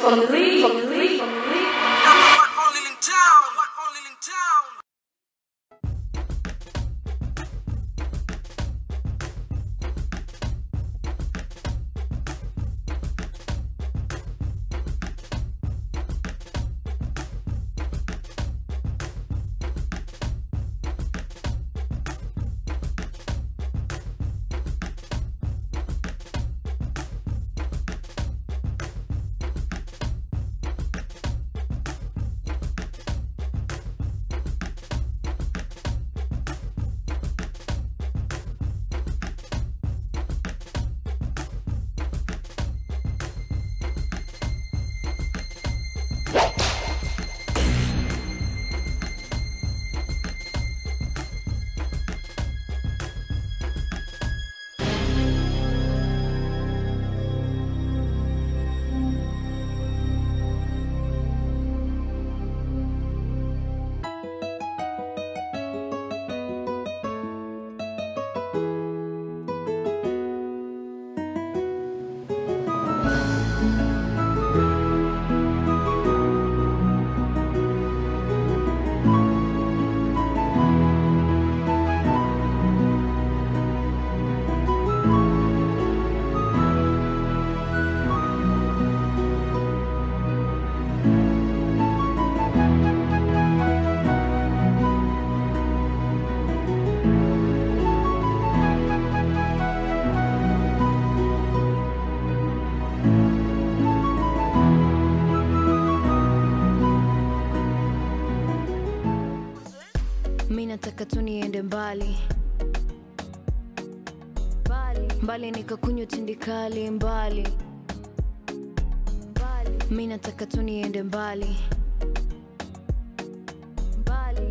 From the league, from the league, from the league. Number one only in town. One only in town. Nataka tu niende mbali mbali, nikakunywa tindikali mbali. Mimi nataka tu niende mbali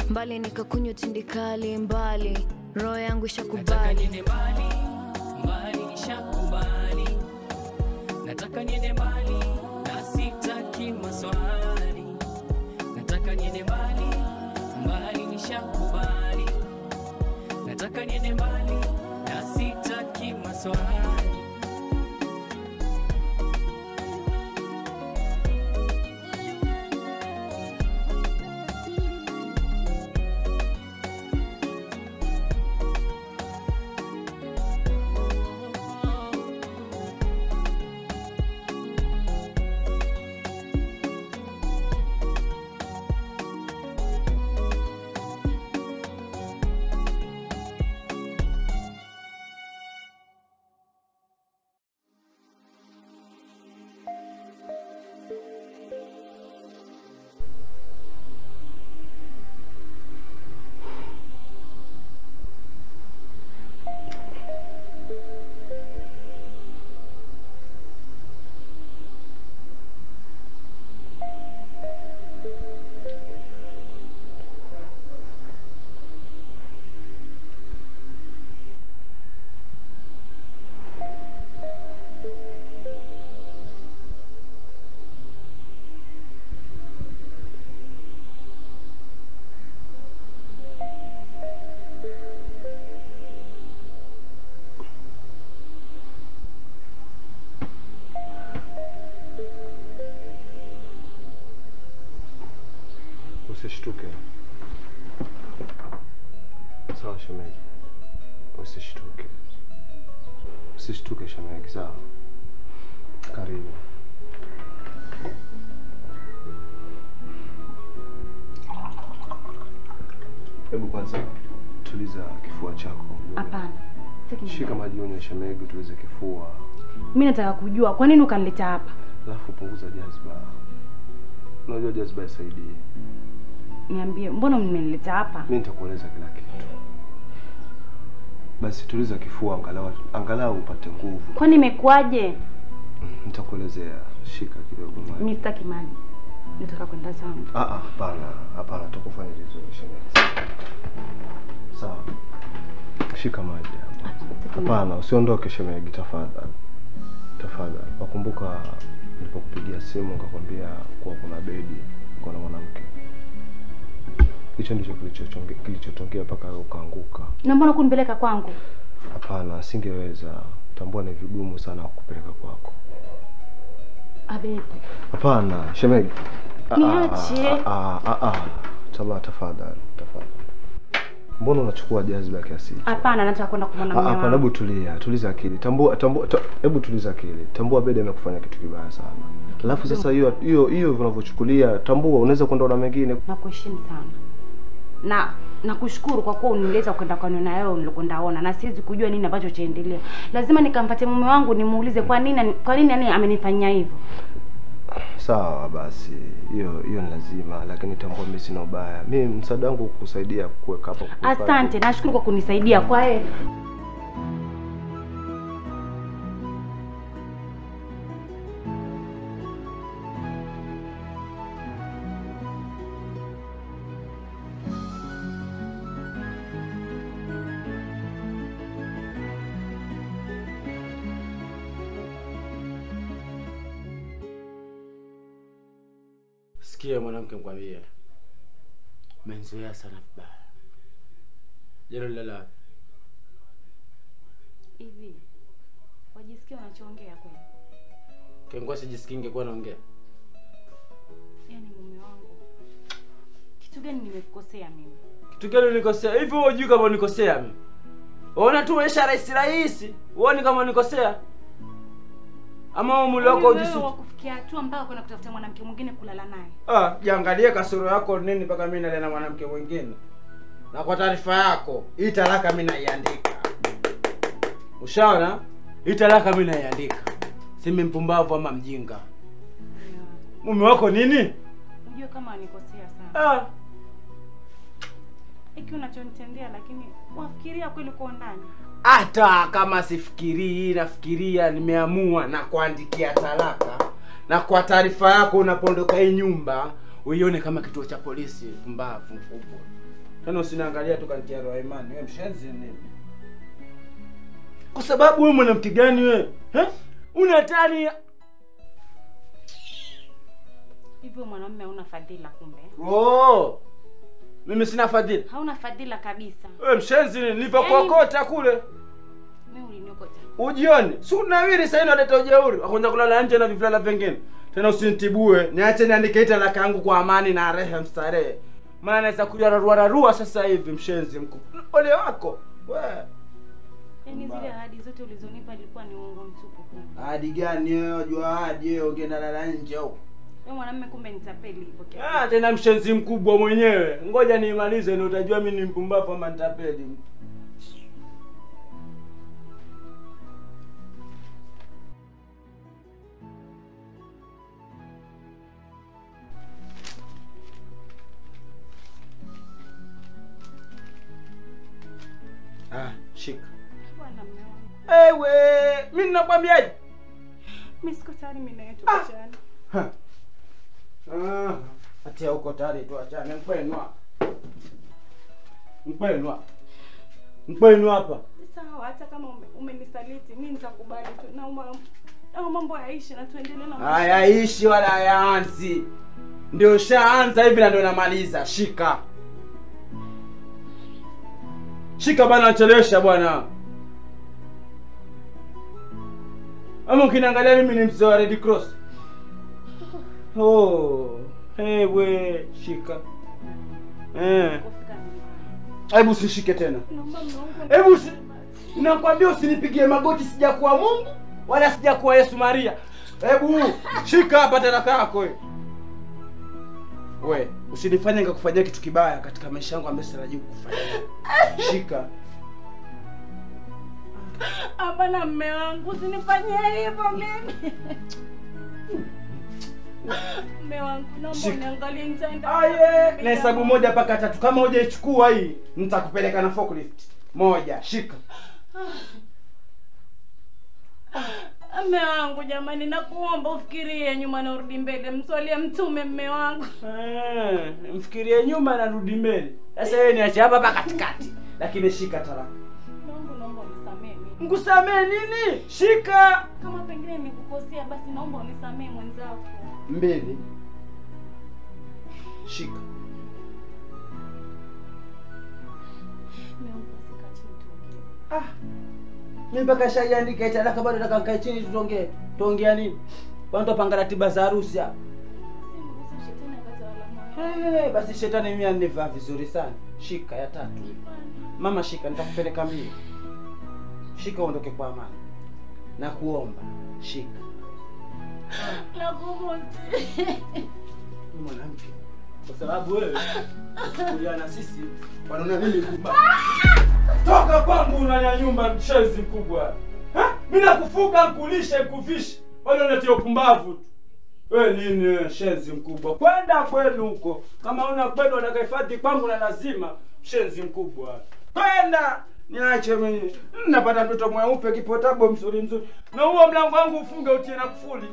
mbali, nikakunywa tindikali mbali. Roho yangu ishakubali. Nataka niende mbali mbali, nishakubali. Nataka niende mbali na sitaki maswali. Nataka niende mbali mbali, nishakubali. Nataka niende mbali na sitaki maswali. Usishtuke. Sawa shemeji. Usishtuke. Usishtuke shemeji, sawa. Karibu. Hebu kwanza tuliza kifua chako. Hapana. Shika maji unywe shemeji, tulize kifua. Mimi nataka kujua kwa nini ukanileta hapa? Alafu punguza jazba. Unajua jazba isaidie. Niambie, mbona mmenileta hapa? Mimi nitakueleza kila kitu. Basi tuliza kifua angalau upate nguvu. Kwani imekuaje? Nitakuelezea. Shika kidogo maji. Mimi sitaki maji. Nataka kwenda zangu. Hapana. Hapana, tukufanye vizuri shemeji. Sawa. Shika maji hapa. Hapana, usiondoke shemeji tafadhali. Tafadhali. Wakumbuka nilipokupigia simu nikakwambia kuwa kuna bedi, kuna mwanamke. Hicho ndicho kilichotokea mpaka ukaanguka. Na mbona kunipeleka kwangu? Hapana, singeweza. Tambua ni vigumu sana kukupeleka kwako. Abedi. Hapana. Hapana, shemeji. Niache. Tama, tafadhali, tafadhali. Mbona unachukua jazba kiasi hicho? Hapana, nataka kwenda kumwona mume wangu. Hapana, hebu tulia, tuliza akili. Tambua, hebu tuliza akili. Tambua Bedi amekufanya kitu kibaya sana. Alafu sasa hiyo hiyo hiyo unavyochukulia, tambua unaweza kwenda na mengine. Nakuheshimu sana. Na nakushukuru kwa kuwa unileta kwenda kwa nina wewe nilikwenda ona, na siwezi kujua nini ambacho chaendelea. Lazima nikamfuate mume wangu nimuulize kwa nini yani amenifanyia hivyo. Sawa basi, hiyo hiyo ni lazima, lakini tambua mimi sina ubaya. Mimi msaada wangu kukusaidia kuweka hapo. Asante, nashukuru kwa kunisaidia. Kwa heri. Sikia mwanamke, mkwambie umenizoea sana vibaya. Jana ulilala wapi? Hivi wajisikia unachoongea kweli? Kengwa sijisikii ningekuwa naongea. Yaani mume wangu, kitu gani nimekukosea mimi? Kitu gani ulikosea? Hivi wewe hujui kama ulikosea mimi? Unaona tu maisha rahisi rahisi. Uone kama ulikosea? Ama mwili wako hujisuti. Wewe kufikia hatua mpaka kwenda kutafuta mwanamke mwingine kulala naye. Ah, jiangalie kasoro yako nini mpaka mimi nalala na mwanamke mwingine. Na kwa taarifa yako, hii talaka mimi naiandika. Ushaona? Hii talaka mimi naiandika. Si mimi mpumbavu ama mjinga. Mume wako nini? Unajua kama anikosea sana. Ah. Hiki unachonitendea, lakini wafikiria kweli kwa ndani? Hata kama sifikirii, nafikiria, nimeamua na kuandikia talaka. Na kwa taarifa yako, unapoondoka hii nyumba uione kama kituo cha polisi. Pumbavu mkubwa. Tena usiniangalia tu kantia roho imani. Wewe mshenzi nini? Kwa sababu wewe mwanamke gani wewe? Eh? Unatani hivyo mwanamume hauna fadhila kumbe. Oh. Mimi sina fadhila. Hauna fadhila kabisa. Wewe mshenzi nini? Nilipokuokota kule. Mimi uliniokota. Ujione. Si unawiri sasa unaleta ujeuri. Wakuanza kulala nje na vivulala vingine. Tena usinitibue. Niache niandike talaka yangu kwa amani na rehe mstarehe. Maana naweza kuja rarua sasa hivi mshenzi mkubwa. Ole wako. Wewe. Yaani zile ahadi zote ulizonipa ilikuwa ni uongo mtupu. Ahadi gani wewe? Unajua ahadi wewe ungeenda lala nje huko. Wewe mwanamume kumbe nitapeli hivyo kiasi. Ah, tena mshenzi mkubwa mwenyewe. Ngoja niimalize ndio utajua mimi ni mpumbavu ama nitapeli. Ah, shika. Bwana mume wangu. Ewe, mimi ninakwambiaje? Mimi siko tayari mimi na yetu kuachana. Ah. Ah, atia uko tayari tu achane. Mpendwa. Mpendwa. Mpendwa hapa. Sawa, hata kama umenisaliti mimi nitakubali tu. Na mambo yaishi na tuendelee na maisha. Hayaishi wala hayaanzi. Ndio shaanza hivi na ndio namaliza. Shika. Shika bana, chelewesha bwana. Ama ukiniangalia mimi ni mzee wa Red Cross. Oh, hey we, shika. Eh. Hebu usishike tena. Hebu nakwambia usinipigie magoti, sijakuwa Mungu wala sijakuwa Yesu Maria. Hebu shika hapa talaka yako wewe. We, usinifanye nikakufanyia kitu kibaya katika maisha yangu ambayo sitarajii kukufanyia. Shika. Hapana mume wangu, usinifanyie hivyo mimi. Mume wangu, naomba uniangalie nitaenda. Aye, na hesabu 1 mpaka 3. Kama hujaichukua hii, nitakupeleka na forklift. 1, shika. Mume wangu jamani, nakuomba ufikirie nyuma na urudi mbele. Mswalie mtume mume wangu. Mfikirie nyuma na rudi mbele. Sasa wewe niache hapa hapa katikati. Lakini shika talaka. Naomba naomba unisamee mimi. Nikusamee nini? Shika. Kama pengine nimekukosea basi naomba unisamee mwenzako. 2. Shika. Mume wangu, sika chini tuongee. Ah. Mimi mpaka shaiandika talaka bado nataka nikae chini tuongee. Tuongea nini? Bwana tupanga ratiba za harusi hapa. Hey, basi shetani mimi anivaa vizuri sana. Shika ya tatu. Mama shika, nitakupeleka mbio. Shika uondoke kwa amani. Nakuomba, shika. Nakuomba. Mwanamke. Kwa sababu wewe kulia na sisi wanaona mimi kubwa. Toka kwangu unanya nyumba mchezi mkubwa. Ha? Mimi nakufuga, nikulishe, nikuvishe. Wale wanatia upumbavu tu. Wewe nini shenzi mkubwa? Kwenda kwenu huko. Kama una kwenu unakahifadhi kwangu na lazima shenzi mkubwa. Kwenda niache mimi. Napata mtoto mweupe kipotabo mzuri mzuri. Na huo mlango wangu ufunge utie na kufuli.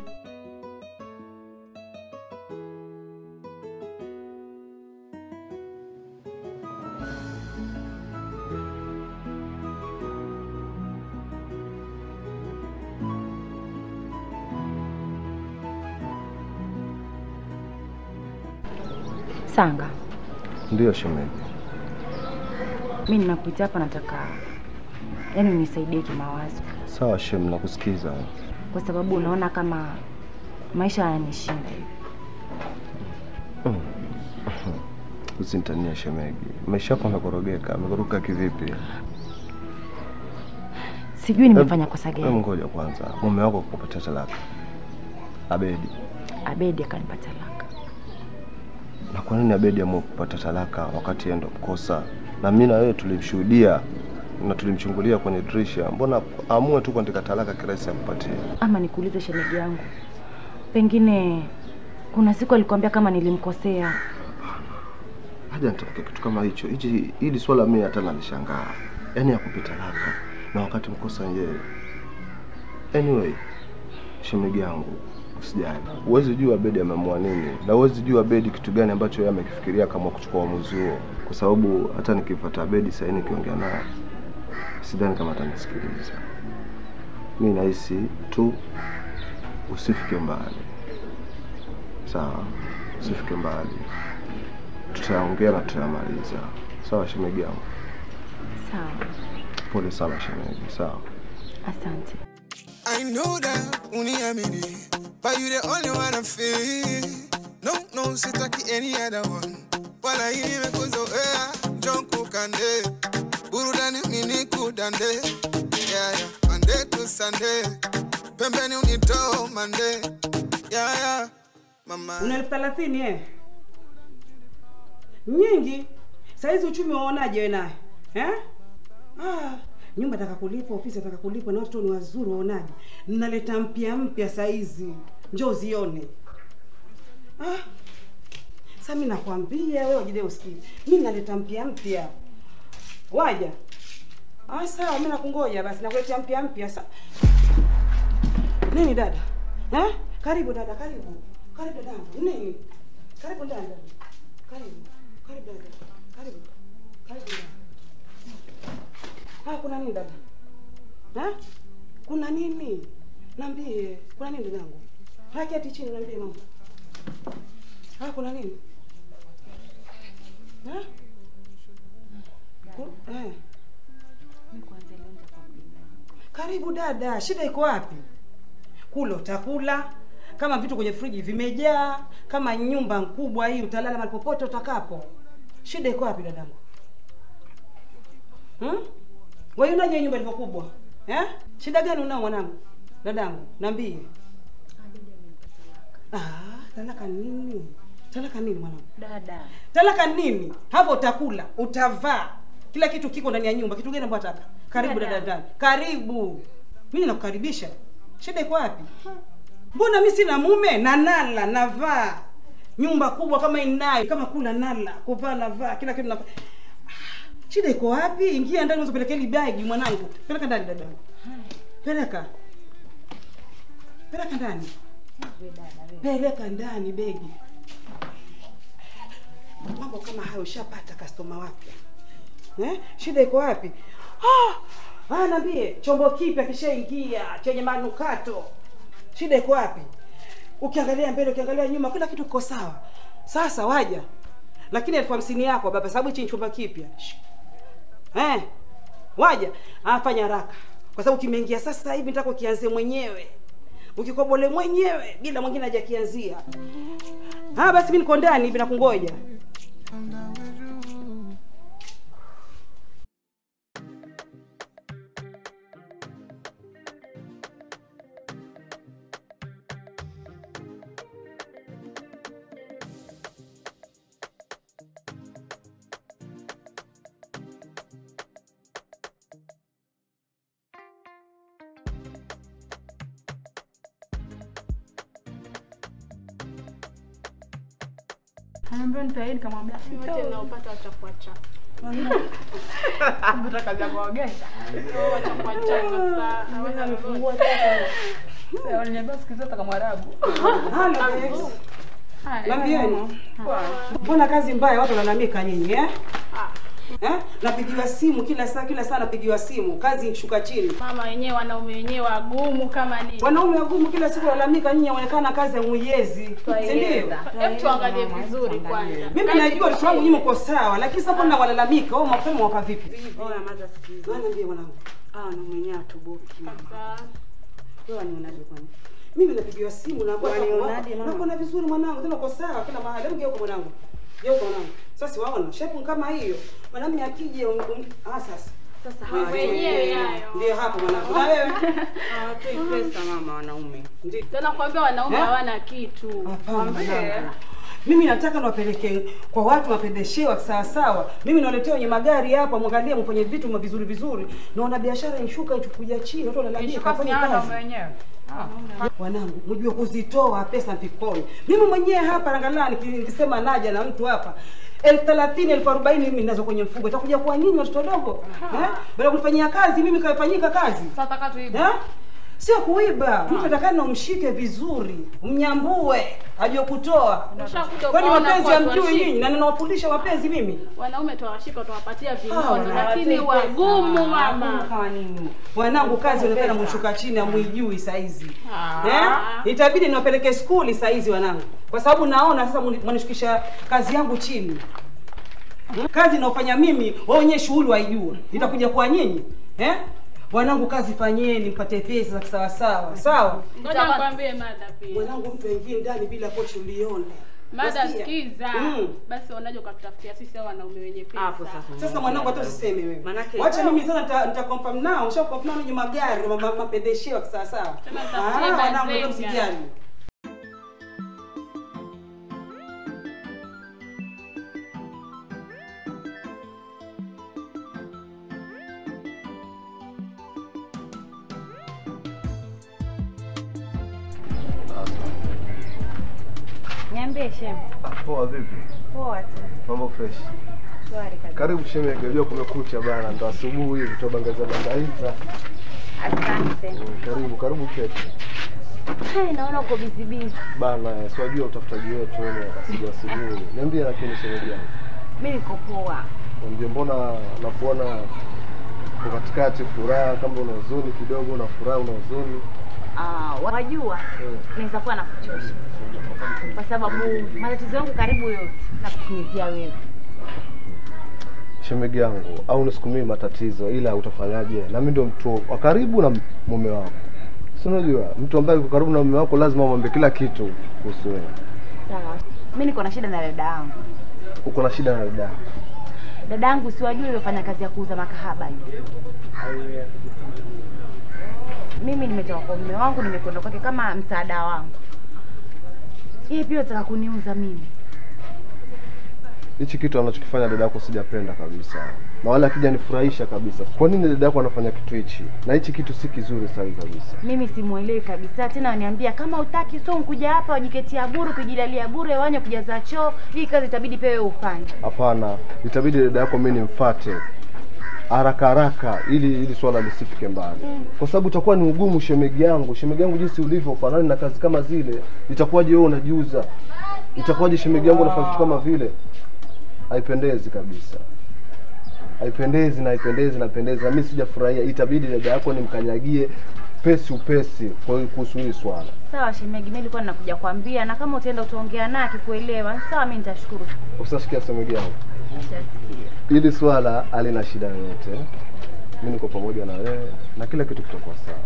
Sanga. Ndio shemeji. Mimi nimekuita hapa nataka yaani unisaidie kimawazo. Sawa shem, nakusikiza. Kwa sababu unaona kama maisha yananishinda hivi. Usinitania shemeji. Maisha yako yamekorogeka, yamekorogeka kivipi? Sijui nimefanya kosa gani. Ngoja kwanza. Mume wako kukupatia talaka. Abedi. Abedi akanipa talaka. Na kwa nini Abedi amua kupata talaka wakati yeye ndo mkosa? Na mimi na wewe tulimshuhudia na tulimchungulia kwenye dirisha. Mbona amue tu kuandika talaka kirahisi akupatie? Ama nikuulize shemeji yangu. Pengine kuna siku alikwambia kama nilimkosea. Haja nitamke kitu kama hicho. Hichi hili swala mimi hata nalishangaa. Yaani akupe talaka na wakati mkosa yeye. Anyway, shemeji yangu usijali. Huwezi jua Abedi ameamua nini. Na huwezi jua Abedi kitu gani ambacho yeye amekifikiria kama kuchukua uamuzi huo. Kwa sababu hata nikifuata Abedi sasa nikiongea naye sidhani kama atanisikiliza. Mimi nahisi tu usifike mbali. Sawa, usifike mbali. Tutaongea na tutamaliza. Sawa shemeji yangu? Sawa. Pole sana shemeji, sawa. Asante. I know that uniamini, but you the only one I feel. No, no, sitaki any other one. Wala hii nimekuzoea, njoo kukande. Burudani unikudande. Yeah, yeah, Monday to Sunday. Pembeni unitoa Monday. Yeah, yeah, mama. Una 30,000 eh? Nyingi. Saizi uchumi waonaje wewe naye? Eh? Ah. Nyumba nataka kulipa, ofisi nataka kulipa na watoto ni wazuri waonaje? Ninaleta mpya mpya saizi. Njoo uzione. Ah. Sasa mimi nakwambia wewe ujide usikie. Mimi naleta mpya mpya. Waja. Ah sawa, mimi nakungoja basi nakuletea mpya mpya. Sasa. Nini dada? Eh? Karibu dada, karibu. Karibu dada. Nini? Karibu dada. Karibu. Karibu dada. Karibu. Karibu dada. Ah, kuna nini dada? Ha? Kuna nini? Niambie, kuna nini dadangu? Haki chini niambie mama. Ah, kuna nini? Ha? Eh. Mimi kwanza leo nitakuwa mgeni wako. Karibu dada, shida iko wapi? Kula utakula, kama vitu kwenye friji vimejaa, kama nyumba kubwa hii utalala mahali popote utakapo. Shida iko wapi dadangu? Wewe unaje nyumba ilivyo kubwa? Eh? Shida gani unao mwanangu? Dadangu, niambie. Ah, talaka nini? Talaka nini mwanangu? Dada. Talaka nini? Hapo utakula, utavaa. Kila kitu kiko ndani ya nyumba. Kitu gani ambacho unataka? Karibu dada ndani. Karibu. Mimi nakukaribisha. Shida iko wapi? Mbona mimi sina mume na nala, navaa. Nyumba kubwa kama inayo, kama kula nala, kuvaa navaa, kila kitu navaa. Shida iko wapi? Ingia ndani uanze kupeleka ile bag mwanangu. Peleka ndani dadangu. Peleka. Peleka ndani. Peleka ndani begi. Mambo kama hayo ushapata customer wapya. Eh? Shida iko wapi? Ah, niambie, chombo kipya kishaingia chenye manukato. Shida iko wapi? Ukiangalia mbele, ukiangalia nyuma, kila kitu kiko sawa. Sasa waja. Lakini 50,000 yako baba, sababu hichi ni chombo kipya. Eh? Waja, afanya haraka. Kwa sababu kimeingia sasa hivi nataka ukianze mwenyewe. Ukikobole mwenyewe bila mwingine hajakianzia. Ah, basi mimi niko ndani hivi nakungoja. Anaambia nitaenda nikamwambia wote naopata wachafu wachafu. Mbona kazi ya kuogesha? Wachafu wachafu sasa. Hawana amefungua tena. Sasa waliniambia sikiza hata kama Mwarabu. Halo. Niambieni. Mbona kazi mbaya watu wanalalamika nyinyi eh? Eh? Napigiwa simu kila saa napigiwa simu, kazi shuka chini. Mama wenyewe wanaume wenyewe wagumu kama nini? Wanaume wagumu kila siku walalamika, nyinyi waonekana kazi ya muyezi. Si ndio? Hebu tuangalie vizuri kwanza. Mimi najua watoto wangu nyinyi mko sawa, lakini sasa mbona walalamika? Wao mapema wapa vipi? Ona maza sikiza. Wewe ndiye mwanangu. Ah, na mwenyewe atoboki mama. Wewe unionaje kwani? Mimi napigiwa simu na bwana na kuna vizuri mwanangu, tena uko sawa kila mahali. Hebu geuka mwanangu. Geuka mwanangu. Sasa si waona shape kama hiyo. Mwanamume akije sasa. Sasa hawa wenyewe hayo. Ndio hapo mwanangu. Na wewe? Hawatoi pesa mama wanaume. Ndio. Tena kuambia wanaume hawana kitu. Hapana. Mimi nataka niwapeleke kwa watu wapendeshewa sawa sawa. Mimi nawaletea wenye magari hapa, mwangalie mfanye vitu vizuri vizuri. Naona biashara inshuka ichukuja chini, watu wanalalamika fanye kazi. Wenyewe. Wanangu, mjue kuzitoa pesa mfukoni. Mimi mwenyewe hapa angalau nikisema naja na mtu hapa 30,000 40,000 mimi nazo kwenye mfuko. Itakuja kwa nyinyi watoto wadogo. Eh? Bila kunifanyia kazi mimi kafanyika kazi. Sasa nataka tuibe. Eh? Sio kuiba. Mtu atakana umshike vizuri, umnyambue, ajue kutoa. Kwani mapenzi hamjui nyinyi? Na ninawafundisha mapenzi mimi. Wanaume tuwashika tuwapatia vinono, lakini wagumu mama. Kama nini? Wanangu kazi wanakwenda mshuka chini amuijui saizi. Eh? Itabidi niwapeleke skuli saizi wanangu. Kwa sababu naona sasa mwanishukisha kazi yangu chini. Kazi naofanya mimi, wao wenyewe shughuli waijua. Itakuja kwa nyinyi. Eh? Wanangu kazi fanyeni mpate pesa za sawa sawa. Sawa? Ngoja nikwambie mada pia. Mwanangu mtu aingie ndani bila kochi ulione. Mada sikiza. Basi unaje ukatutafutia sisi hao wanaume wenye pesa. Hapo sasa. Sasa mwanangu hata usiseme wewe. Wacha mimi sasa nita confirm nao, usha confirm nao magari mapendeshewa sawa sawa. Mwanangu ndio msijali. Niambie Shem. Poa vipi? Poa tu. Mambo fresh. Shwari kabisa. Karibu shemeji, unajua kumekucha bana, ndo asubuhi hivi tubangaza bangaiza. Asante. Karibu, karibu keti. Hai, naona uko busy busy. Bana, si wajua utafutaji wetu wewe asubuhi asubuhi. Niambie lakini shemeji yangu. Mimi niko poa. Niambie, mbona nakuona uko katikati furaha kama una huzuni kidogo, una furaha una huzuni? Wajua naweza kuwa nakuchosha kwa sababu matatizo yangu karibu yote nakutumizia wewe. Shemeji yangu, au nisukumie matatizo ila utafanyaje? Na mimi ndio mtu wa karibu na mume wako. Si unajua mtu ambaye yuko karibu na mume wako lazima umwambie kila kitu kuhusu wewe. Sawa. Mimi niko na shida na dada yangu. Uko na shida na dada yako? Dada yangu si wajua yofanya kazi ya kuuza makahaba hiyo. Mimi nimetoka kwa mume wangu, nimekwenda kwake kama msaada wangu. Yeye pia anataka kuniuza mimi. Hichi kitu anachokifanya dada yako sijapenda kabisa. Na wala akija nifurahisha kabisa. Kwa nini dada yako anafanya kitu hichi? Na hichi kitu si kizuri sana kabisa. Mimi simuelewi kabisa. Tena ananiambia kama hutaki so nkuja hapa ujiketia bure, kujilalia bure, wanye kujaza choo, hii kazi itabidi pewe ufanye. Hapana, itabidi dada yako mimi nimfuate haraka haraka ili swala lisifike mbali. Kwa sababu itakuwa ni ugumu shemeji yangu. Shemeji yangu jinsi ulivyo ufanani na kazi kama zile, itakuwaje wewe unajiuza? Itakuwaje shemeji yangu unafanya vitu kama vile? Haipendezi kabisa. Haipendezi na haipendezi na haipendezi. Na mimi sijafurahia. Itabidi dada yako nimkanyagie pesi upesi kwa kuhusu hili swala. Sawa shemeji, mimi nilikuwa ninakuja kuambia na kama utaenda utaongea naye akikuelewa, sawa mimi nitashukuru. Usasikia shemeji yangu? Nitasikia. Hili swala halina shida yoyote. Mimi niko pamoja na wewe na kila kitu kitakuwa sawa.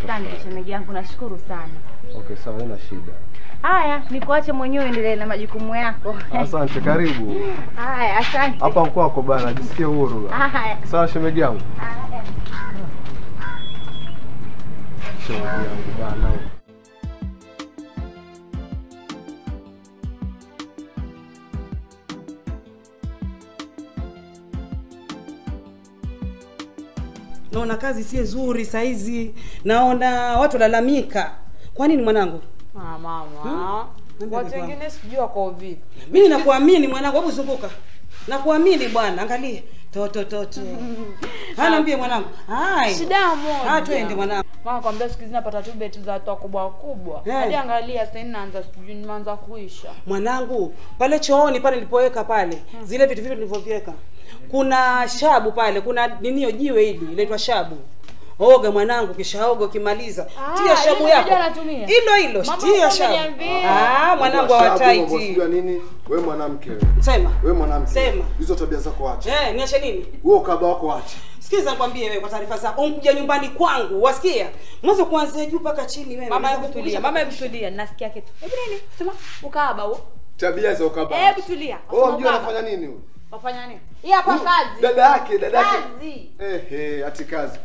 Asante shemeji yangu, nashukuru sana. Okay, sawa, haina shida. Haya, nikuache mwenyewe endelee na majukumu yako. Asante, karibu. Haya, asante. Hapa kwako bana, jisikie huru bana. Haya. Sawa shemeji yangu. Haya. Shemeji yangu bana. Naona kazi si nzuri saizi. Naona watu walalamika. Kwa nini mwanangu? Ah mama. Watu wengine sijui wako vipi. Mimi nakuamini mwanangu, hebu zunguka. Nakuamini bwana, angalia. Toto toto. Hana mwanangu. Hai. Shida moja. Ah, twende mwanangu. Mama kwambia siku hizi napata tu betu za watu wakubwa wakubwa. Hadi angalia sasa ninaanza sijui nimeanza kuisha. Mwanangu, pale chooni pale nilipoweka pale, zile vitu vitu nilivyoviweka. Kuna shabu pale, kuna ninio jiwe hili inaitwa shabu. Oga mwanangu, kishaoga ukimaliza tia shabu yako. Hilo hilo, tia shabu. Ah, mwanangu hawataiti. Unajua nini? Wewe mwanamke wewe. Sema. Wewe mwanamke. Sema. Hizo tabia zako acha. Eh, niache nini? Wewe ukaba wako acha. Sikiza nikwambie wewe kwa taarifa zako. Unkuja nyumbani kwangu, wasikia? Mwanzo kuanzia juu mpaka chini wewe. Mama hebu tulia. Mama hebu tulia, nasikia kitu. Hebu nini? Sema ukaba huo. Tabia za ukaba. Hebu tulia. Wewe unajua anafanya nini huyu? Wafanya nini? Hii hapa kazi. Dada yake. Kazi. Ati kazi.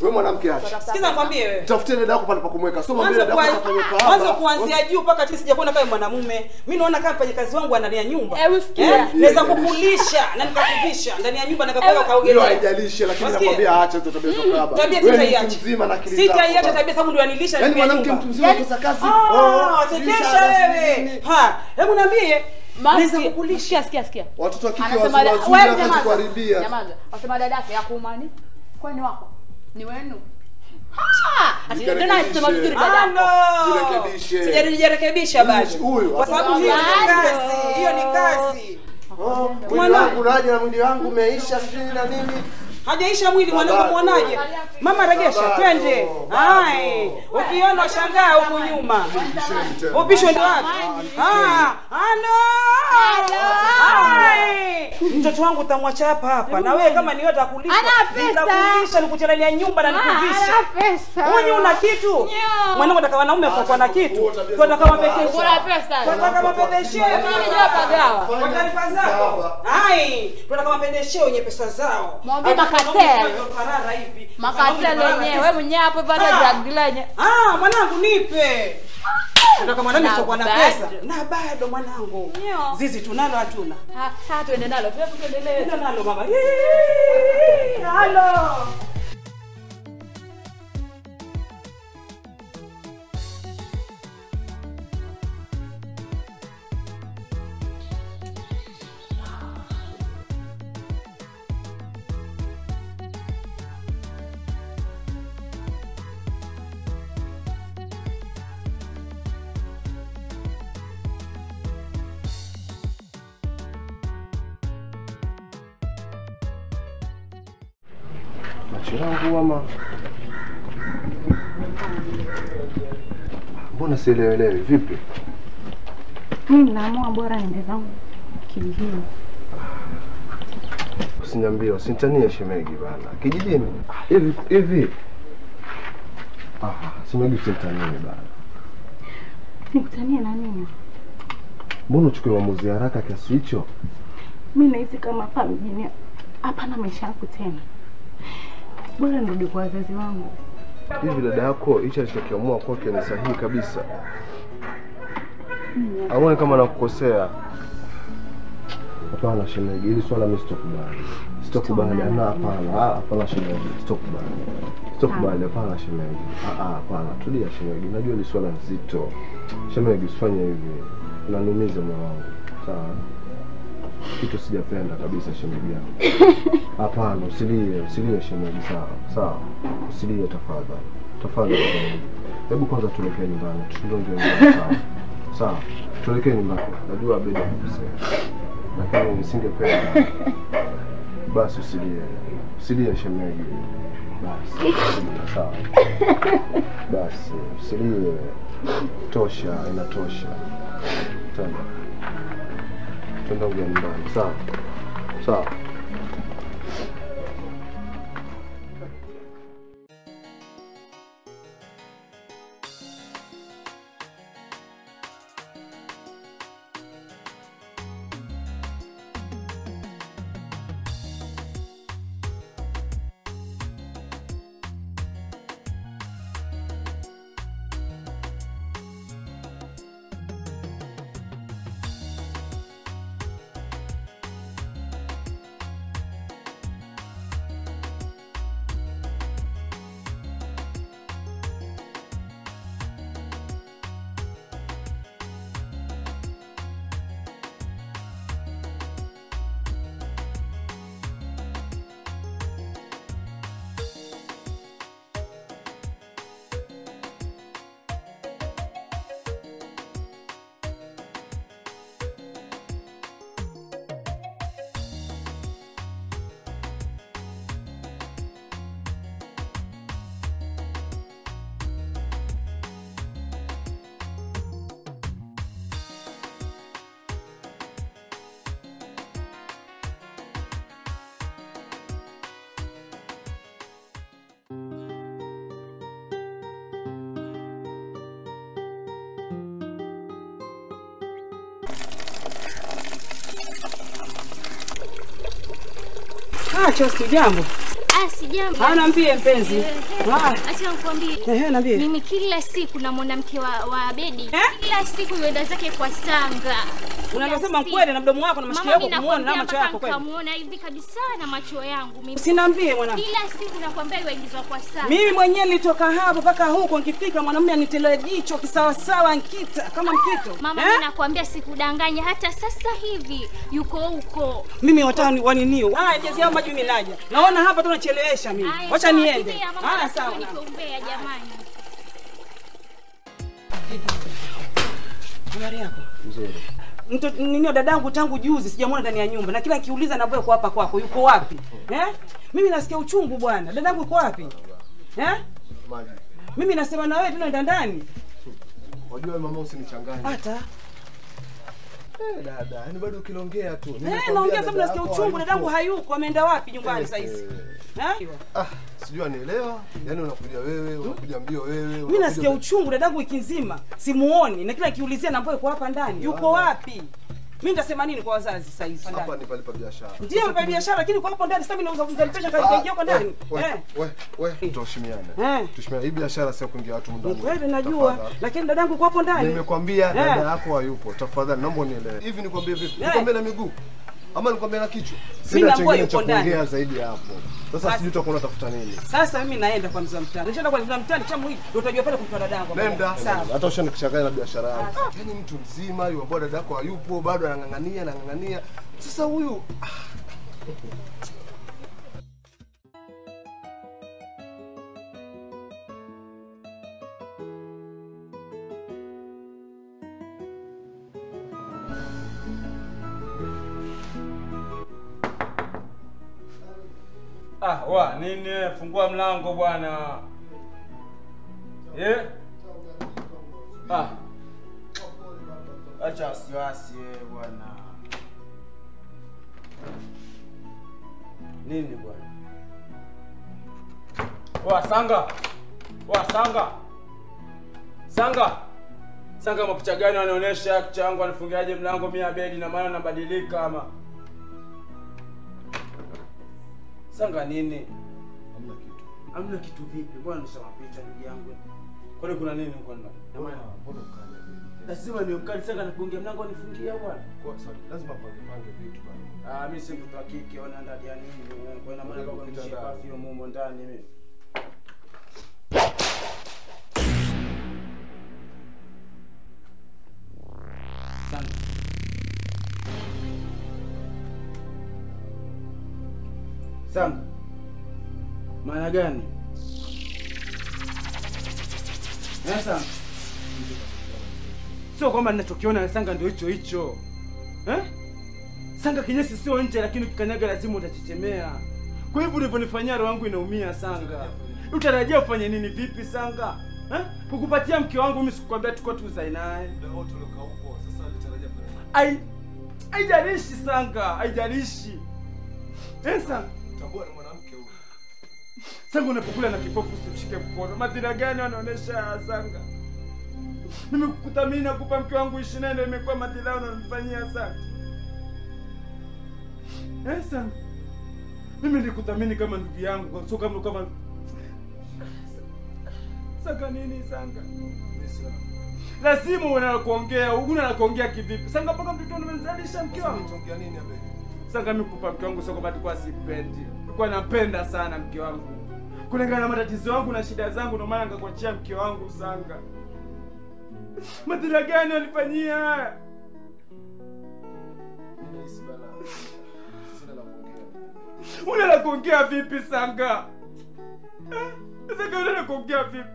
Wewe mwanamke acha. Sikiza nikwambie wewe. Tafutie dada yako pale pa kumweka. Sio mwambie dada yako afanye kazi. Mwanzo kuanzia juu mpaka chini sijakuona kama mwanamume. Mimi naona kama mfanyakazi wangu ndani ya nyumba. Usikia. Naweza kukulisha na nikakuvisha ndani ya nyumba nikakuweka kaogelea. Hiyo haijalishi lakini nakwambia acha hizo tabia za ukaba. Tabia sitaiacha. Mzima na akili zako. Sitaiacha tabia sababu ndio anilisha ndani ya nyumba. Yaani mwanamke mtu mzima kosa kazi. Sekesha wewe. Ha, hebu niambie. Naweza kukulisha. Sikia. Watoto wa kike wazuri kuharibia. Nyamaza. Wasema dadake yakuumani. Kwani wako? Ni wenu. Ha! Ati tena anasema vizuri dadako. Jirekebishe. Sijajirekebisha bado. Kwa sababu hiyo ni kazi. Hiyo ni kazi. Mwili wangu unaje na mwili wangu umeisha sijui na nini. Hajaisha mwili mwanangu, muonaje? Mama regesha, twende. Hai, ukiona shangaa huko nyuma. Upisho ndio wapi? Ah, halo. Hai. Mtoto wangu utamwacha hapa hapa. Na wewe kama ni wewe utakulisha. Nitakulisha nikuchanalia nyumba na nikuvisha. Ana pesa. Wewe una kitu? Mwanangu nataka wanaume wasiokuwa na kitu. Tunataka mapekesho. Una pesa. Tunataka mapendesheo. Mimi ndio pagawa. Kwa taarifa zako. Hai, tunataka mapendesheo wenye pesa zao. Mwambie makatel. Makatel wenyewe. Wewe mwenyewe hapo bado drug lenye. Ah, mwanangu nipe. Nataka mwanangu sio na pesa. Na bado mwanangu. Zizi tunalo hatuna. Ha, tuende nalo. Tuendelee. Tuende nalo mama. Halo. Macho yangu ama mbona sielewelewi vipi? Mimi naamua bora niende zangu kijijini. Usiniambie, usinitanie shemegi bana. Kijijini? Hivi hivi. Ah, shemegi usinitanie bana. Nikutanie na nini? Mbona uchukue uamuzi haraka kiasi hicho? Mimi nahisi kama hapa mjini hapana maisha yangu tena. Bora nirudi kwa wazazi wangu. Hivi dada yako hicho alichokiamua kwake ni sahihi kabisa. Aone kama nakukosea. Hapana shemeji, hili swala mimi sitokubali. Sitokubali, ana hapana. Hapana shemeji, sitokubali. Sitokubali, hapana shemeji. Hapana, tulia shemeji. Najua ni swala nzito. Shemeji usifanye hivi. Unaniumiza moyo wangu. Sawa? Kitu sijapenda kabisa shemeji yangu. Hapana, usilie, usilie shemeji, sawa? Sawa. Usilie tafadhali. Tafadhali. Hebu kwanza tuelekee nyumbani. Tuonge nyumbani, sawa? Sawa. Tuelekee nyumbani. Najua Abedi alikosea. Lakini nisingependa. Basi usilie. Usilie shemeji. Basi, sawa. Basi, usilie. Tosha, inatosha. Twende. Twende nyumbani, sawa? Sawa. Ah, Chosti, jambo. Ah, sijambo. Ah, niambie mpenzi. Ah, acha nikwambie. Ehe, niambie. Mimi kila siku na mwanamke wa Abedi. Kila siku yuenda zake kwa Sanga. Unasema kweli na mdomo wako na masikio yako kumuona na macho yako kweli? Kumuona hivi kabisa na macho yangu mimi. Usiniambie mwanangu. Kila siku nakwambia yuingizwa kwa Sanga. Mimi mwenyewe nilitoka hapo mpaka huko nikifika mwanamume anitelea jicho kisawa sawa nkita kama mkito. Mama mimi nakwambia sikudanganya, hata sasa hivi yuko huko. Mimi watani waninio. Ah, jezi yao maji mimi naja. Naona hapa tunachelewesha mimi. Wacha niende. Ah, sawa. Nikuombea jamani. Habari yako? Nzuri. Mtoto nini dadangu tangu juzi sijamuona ndani ya nyumba na kila nikiuliza na yuko hapa kwako, yuko wapi? Eh? Mimi nasikia uchungu bwana. Dadangu yuko wapi? Eh? Maji. Mimi nasema na wewe tunaenda ndani. Wajua mama usinichanganye. Hata dada, yani bado ukilongea tu. Naongea sababu nasikia uchungu, dadangu hayuko, ameenda wapi nyumbani sasa hizi? Eh? Ah, sijui anielewa. Yaani unakuja wewe, unakuja mbio wewe. Mimi nasikia uchungu dadangu wiki nzima, simuoni na kila nikiulizia naambiwa yuko hapa ndani. Yuko wapi? Mimi nitasema nini kwa wazazi sasa hizi? Hapa ni pale pa biashara. Ndio pa biashara, lakini kwa hapo ndani sasa mimi nauza kuzalisha kaingia huko ndani. We, tuheshimiane. Tuheshimiane. Hii biashara sio kuingia watu ndani. Kweli najua, lakini dadangu yuko hapo ndani. Nimekwambia dada yako hayupo. Tafadhali naomba unielewe. Hivi nikwambie vipi? Nikwambie na miguu ama nikwambie na kichwa? Sina chengine cha kuongea zaidi hapo. Sasa sijui utakuwa unatafuta nini. Sasa mimi naenda kwa mzee mtani. Nishaenda kwa mzee mtani chamu hivi ndio utajua pale kumtoa dadangu. Nenda. Hata ushanichanganya na biashara yangu. Yaani mtu mzima yule ambaye dada yako hayupo bado anang'ang'ania anang'ang'ania. Sasa huyu Ah, wa nini? Fungua mlango bwana. Eh? Ah. Acha wasiwasi bwana. Nini bwana? Wa Sanga. Wa Sanga. Sanga. Sanga mapicha gani wanaonesha kicha yangu anifungiaje mlango mimi Abedi na maana nabadilika ama? Sanga nini? Hamna kitu. Hamna kitu vipi? Bwana nishawapicha ndugu yangu. Kwani kuna nini huko ndani? Mbona ukali? Lazima ni mkali Sanga na kuongea mlango anifungia bwana. Kwa sababu lazima pange vitu bwana. Ah, mimi si mtoto wa kike, ona ndani ya nini? Kwa ina maana kwa nishika afio mumo ndani mimi. Sanga. Sanga. Maana gani? Sasa sio kwamba ninachokiona Sanga ndio hicho hicho. Eh? Sanga kinyesi sio nje lakini ukikanyaga lazima utachechemea. Kwa hivyo ulivyonifanyia roho yangu inaumia Sanga. Utarajia ufanye nini vipi Sanga? Eh? Kukupatia mke wangu mimi sikukwambia tuko tuzae naye. Ndio wote uliokaa huko sasa ulitarajia fanya nini? Haijalishi Sanga, haijalishi. Sasa tambua ni mwanamke huyu. Sanga unapokula na kipofu usimshike mkono. Madhira gani wanaonesha Sanga? Mimi kukuthamini na kupa mke wangu ishi naye ndio imekuwa madhira unanifanyia Sanga. Sanga. Mimi nilikuthamini kama ndugu yangu, sio kama Sanga nini Sanga? Lazima una kuongea, una kuongea kivipi? Sanga mpaka mtoto umemzalisha mke wangu. Unaongea nini Abedi? Sanga mimi kukupa mke wangu sio kwamba tulikuwa sipendi. Nilikuwa napenda sana mke wangu. Kulingana na matatizo yangu na shida zangu ndio maana nikakuachia mke wangu Sanga. Madhara gani alifanyia haya? Sina la kuongea. Una la kuongea vipi Sanga? Sanga una la kuongea vipi?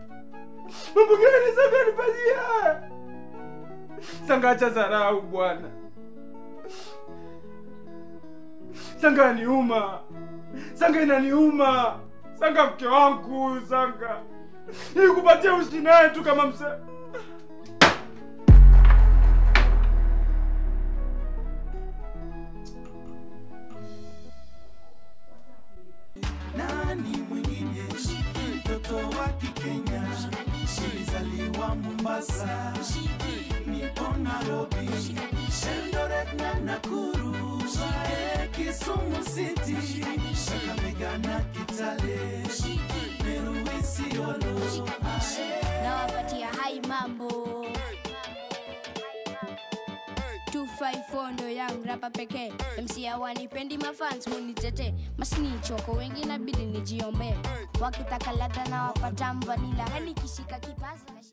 Mambo gani Sanga alifanyia haya? Sanga acha dharau bwana. Sanga inaniuma. Sanga inaniuma. Sanga mke wangu Sanga. Nilikupatia uishi naye tu kama mse. Nani mwingine mtoto wa Kikenya, nilizaliwa Mombasa, nipo Nairobi, Eldoret na Nakuru, Kisumu City. 254 ndo young rapper pekee. MC hawanipendi, mafans munitete. Masnitch wako wengi inabidi nijiombe. Wakitaka ladha na wapata vanilla. Na nikishika kipaza na